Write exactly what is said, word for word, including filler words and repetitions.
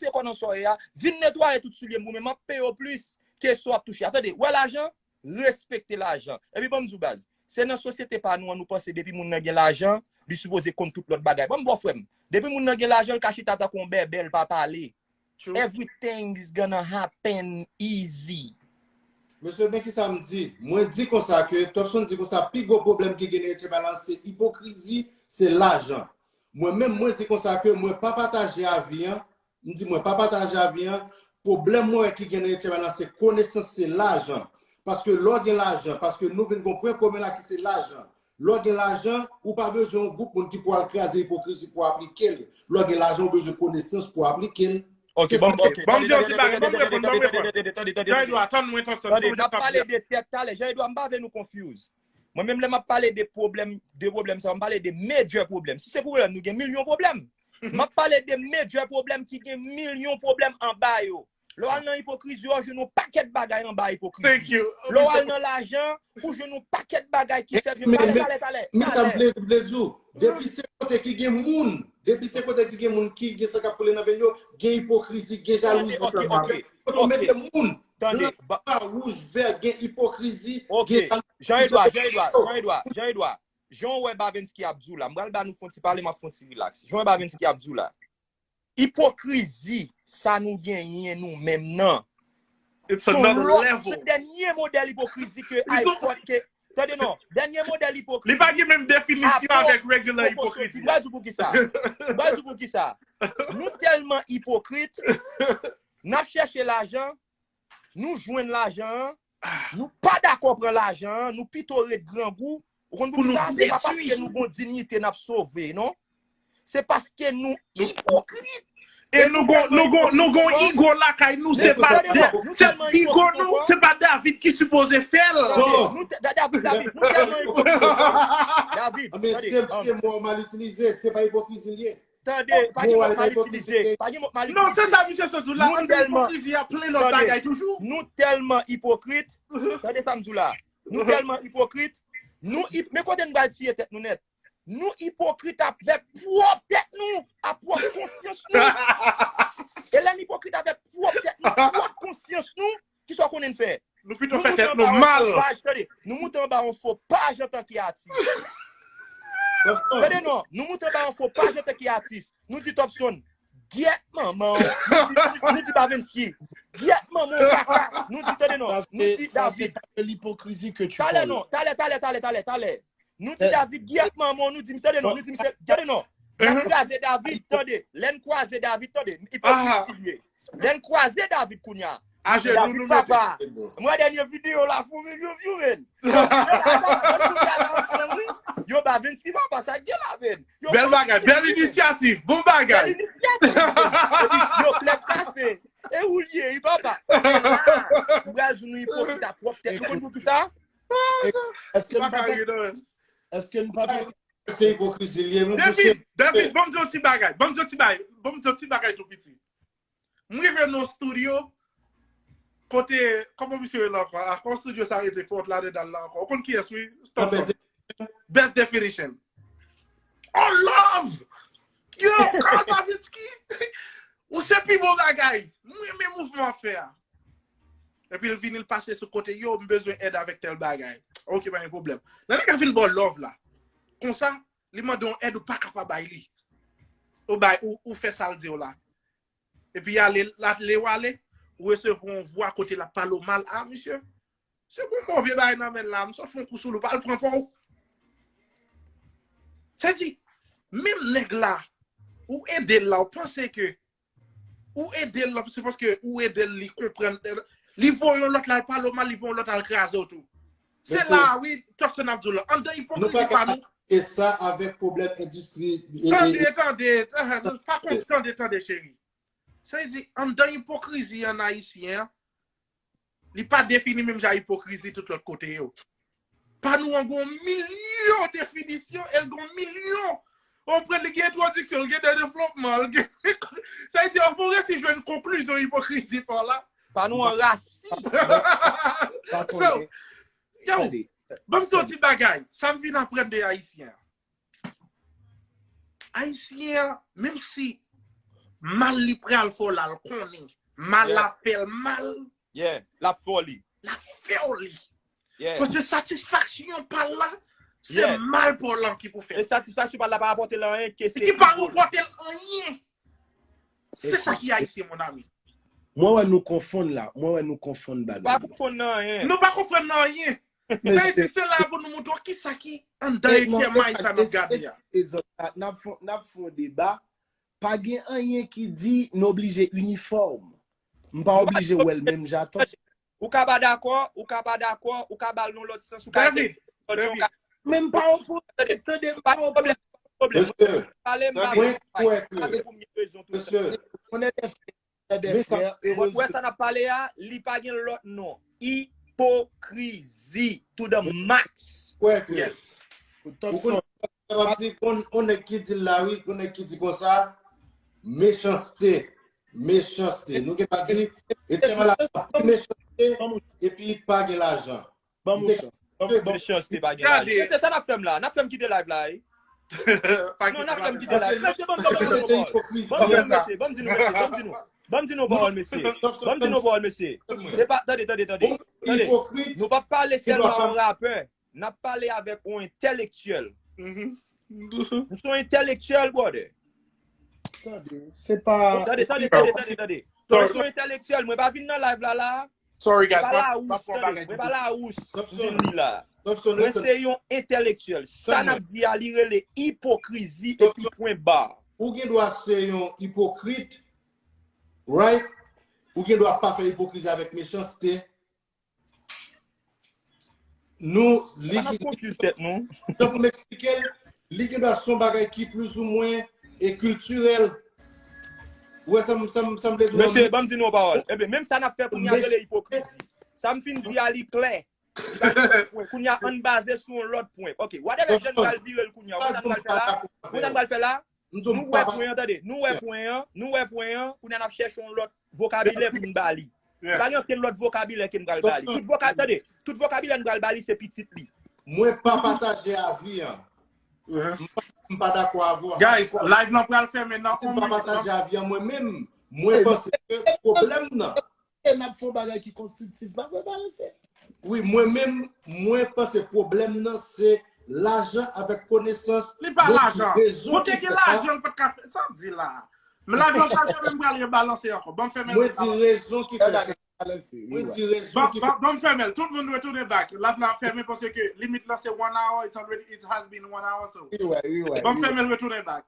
se kò nan sa w ye a, vin netwaye tout soulye m pou mwen, m ap peye w plis ke sa w ap touche a. Tande, wè lajan, respekte lajan. Epi ban m di w baz, se nan sosyete pa nou an nou panse depi moun nan gen lajan, li sipoze konn tout lòt bagay. Ban m ba w frè m, depi moun nan gen lajan, l ka chita tankou yon bèbè, l pa pale. Everything is gonna happen easy. Mesye, men kisa m di? Mwen di konsa ke, Topson di konsa, pi gwo pwoblèm ki gen nan Etye Balans se ipokrizi, se lajan. Mwen menm, mwen di konsa ke mwen pa pataje avi an, m di mwen pa pataje avi an, pwoblèm mwen wè ki gen nan Etye Balans se konesans, se lajan. Paske lè w gen lajan, paske nou vin gon pwen komen la ki se lajan. Lè w gen lajan, ou pa bezwen yon gwoup moun ki pou al kraze ipokrizi pou aplike l. Lè w gen lajan, ou bezwen konesans pou aplike l. Ok, bon, ok. Ban m di yon ti bagay, ban m reponn, ban m reponn. Jean Edouard, tann mwen, tann mwen, tann mwen, n ap pale de tèt talè. Jean Edouard, m pa vle nou confuse. Mwen menm lè m ap pale de pwoblèm, de pwoblèm sa, m pale de major pwoblèm. Si se pwoblèm, nou gen milyon pwoblèm. M ap pale de major pwoblèm ki gen milyon pwoblèm anba yo. Lè w al nan ipokrizi, w jwenn yon pakèt bagay anba ipokrizi. Lè w al nan lajan, ou jwenn yon pakèt bagay ki fè vye. Talè, talè, talè. Men sa m vle di w, depi se kote ki gen moun, depi se kote ki gen moun ki gen sa k ap koule nan venn yo, gen ipokrizi, gen jalouzi. Kote w mete moun, blan, nwa, wouj, vè, gen ipokrizi, gen jalouzi. Jean Edouard, Jean Edouard, Jean Edouard, Jean Edouard, jan w wè Bavensky ap di w la, m pral ba nou fon ti pale, m ap fon ti relax. Jan w wè Bavensky ap di w la, ipokrizi sa nou genyen nou menm nan. Se yon lòt, se dènye modèl ipokrizi ke iPhone ke. Tande non, dènye modèl ipokrizi. Li pa gen menm definisyon avèk regular ipokrizi. M pral di w poukisa. M pral di w poukisa. Nou tèlman ipokrit, n ap chèche lajan, nou jwenn lajan an, nou pa dakò pran lajan an, nou pito ret grangou. Ou konn poukisa? Se pa paske nou gon diyite n ap sove, non. Se paske nou ipokrit. E nou gon, nou gon, nou gon igo lakay nou, se pa ego nou, se pa David ki sipoze fè l. David, David, nou tèlman ipokrit. David, tande. Se mo mal itilize, se pa ipokrizi l ye. Tande, pa gen mo mal itilize. Pa gen mo mal itilize. Non, se sa misye sot di w la, anndan ipokrizi a plen lòt bagay toujou. Nou tèlman ipokrit. Tande sa m di w la. Nou tèlman ipokrit. Nou, men kote n pral tiye tèt nou nèt. Nou ipokrit avèk pwòp tèt nou, ak pwòp konsyans nou. E lè n ipokrit avèk pwòp tèt nou, pwòp konsyans nou, kisa w konnen n fè? Nou pito fè tèt nou mal. Nou moute anba yon fo paj antanke atis. Tande non, nou moute anba yon fo paj antanke atis. Nou di Topson, gyèt manman w. Nou di Bavensky, gyèt manman w kaka. Nou di, tande non, nou di David. Talè non, talè, talè, talè, talè, talè. Nou di David, gyèt manman w, nou di misye, tande non, nou di misye, tande non. N ap kraze David, tande. Lè n kwaze David, tande. Ipokrizi l ye. Lè n kwaze David kounya. Ajenou nou mete. Papa, mwen dènye videyo la, fou men yo view men. Yo Bavensky papa, sa gen la men. Bèl bagay, bèl inisyativ, bon bagay. Bèl inisyativ. Epi yo klèb kafe. E ou l ye, wi papa. M pral di nou ipokrit a pwòp tèt. Ou konn poukisa? Èske nou pa Èske nou pa Se ipokrizi l ye, men pou se. David, David, ban m di yon ti bagay. Ban m di yon ti bagay. Ban m di yon ti bagay tou piti. M rive nan yon studio, kote, kòman misye rele ankò? Ankò studio sa rete fòt la dedan la ankò. Ou konn kiyès, wi? Stop. Best Definition. Oh, love! Yo, Carl Bavinski! Ou se pi bon bagay. M renmen mouvman w ap fè a. Epi l vini, l pase sou kote, yo, m bezwen èd avèk tèl bagay. Ok, pa gen pwoblèm. Lè nèg la vin ba w love la, konsa, li mande w èd ou pa ka pa bay li. Ou bay, ou, ou fè sa l di w la. Epi ale, l ale, w ale, ou resevwa yon vwa kote l ap pale w mal. A, misye, se bon move bagay nan men l la, m sot fè yon kou sou li, w pa al pran pa w. Sa di, menm nèg la, ou ede l la, ou panse ke Ou ede l, se paske ou ede l, li konprann. Li voye yon lòt la, l pale w mal, li voye yon lòt la, l kraze w tou. Se la, wi, Topson ap di w la. Anndan ipokrizi pa nou. E sa avèk pwoblèm endistri. Tande, tande, pa konn tande, tande, cheri. Sa vle di, anndan ipokrizi an ayisyen an, li pa defini menm jan ipokrizi tout lòt kote yo. Pa nou an gon milyon definisyon, e l gon milyon. Ou konprann, li gen entwodiksyon, li gen devlopman, li gen. Sa vle di, fò w resi jwenn konklizyon ipokrizi pa w la. Pa nou an rasis. So, yo, ban m di w ti bagay, sa m vin aprann de Ayisyen an. Ayisyen an, menm si mal li pral fè w la, l konnen. Mal la fè l mal. Yeah, l ap fè w li. L ap fè w li. Paske satisfaksyon pa l la, se mal pa w lan ki pou fè. E satisfaksyon pa l la pa rapòte l anyen. Ki pa rapòte l anyen. Se sa ki ayisyen, mon ami. Mwen wè nou konfonn la. Mwen wè nou konfonn bagay. Pa konfonn nan anyen. Nou pa konfonn nan anyen. Sa vle di se la pou nou montre w kisa ki anndan etyèm ayisyen n ap gade a. N ap fè yon deba. Pa gen anyen ki di n oblije inifòm. M pa oblije wè l menm jan. Attention. Ou ka pa dakò, ou ka pa dakò, ou ka ba l yon lòt sans, ou ka. David, David. Men m pa opoze, tande, m pa opoze. Pale m pa. Pale pou m gen rezon tou. Mesye, Mwen wè sa n ap pale a, li pa gen lòt non. Ipokrizi to the max. Kwè ke. Ou konn sa m ap di, gon nèg ki di l la wi, gon nèg ki di konsa, mechanste, mechanste. Nou gen dwa di, e te malad, mechanste, epi pa gen lajan. Ban m yon chans. Ban m yon chans. Ban m yon chans, li pa gen lajan. Se sa n ap fè m la. N ap fè m kite live la, wi. Non, n ap fè m kite live. Mesye, ban m, ban m, ban m, ban m, mesye, ban m di nou, mesye, ban m di nou. Ban m di nou pawòl, mesye. Ban m di nou pawòl, mesye. Se pa, tande, tande, tande. Tande. Nou p ap pale sèlman yon rapè. N ap pale avèk yon entèlektyèl. M se yon entèlektyèl, brother. Tande, se pa. Tande, tande, tande, tande, tande. Mwen se yon entèlektyèl. Mwen pa vin nan live la la. Sorry guys, mwen pa la ous, tande, mwen pa la ous. M vin li la. Mwen se yon entèlektyèl. Sa n ap di a, li rele ipokrizi epi pwen ba. Ou gen dwa se yon ipokrit, right? Ou gen dwa pa fè ipokrizi avèk mechanste. Nou, li gen dwa, jan pou m eksplike l, li gen dwa se yon bagay ki plizoumwen e kiltirèl. Ou wè sa m, sa m, sa m vle di w la? Mesye, ban m di nou yon pawòl. Ebyen, menm sa n ap fè kounye a rele ipokrizi. Sa m fin di a, li klè. Li pa gen lòt pwen. Kounye a, ann baze sou yon lòt pwen. Ok, whatever jan n pral vire l kounye a, ou konn sa n pral fè la? Ou konn sa n pral fè la? Nou wè pwen an, tande. Nou wè pwen an, nou wè pwen an, kounye a n ap chèche yon lòt vokabilè pou n ba li. Pa gen okenn lòt vokabilè ke n pral ba li. Tout voka, tande, tout vokabilè n pral ba li, se pitit li. Mwen pa pataje avi an. M pa, m pa dakò avè w. Guys, live lan pral fèmen nan yon minit. M pa pataje avi an mwen menm. Mwen panse ke pwoblèm nan. N ap fè yon bagay ki konstriktif, n ap rebalanse. Wi, mwen menm, mwen panse pwoblèm nan se lajan avèk konesans. Li pa lajan. Pou te gen lajan, l pa t ka fè sa w di la. Men lajan pral fè menm pral rebalanse ankò. Ban m fèmen l. Mwen di rezon ki fè sa. Mwen di rezon ki fè. Ban m fèmen l. Tout moun retounen back. Live la ap fèmen paske limit lan se one hour. It's already, it has been one hour. So. Ban m fèmen l, retounen back.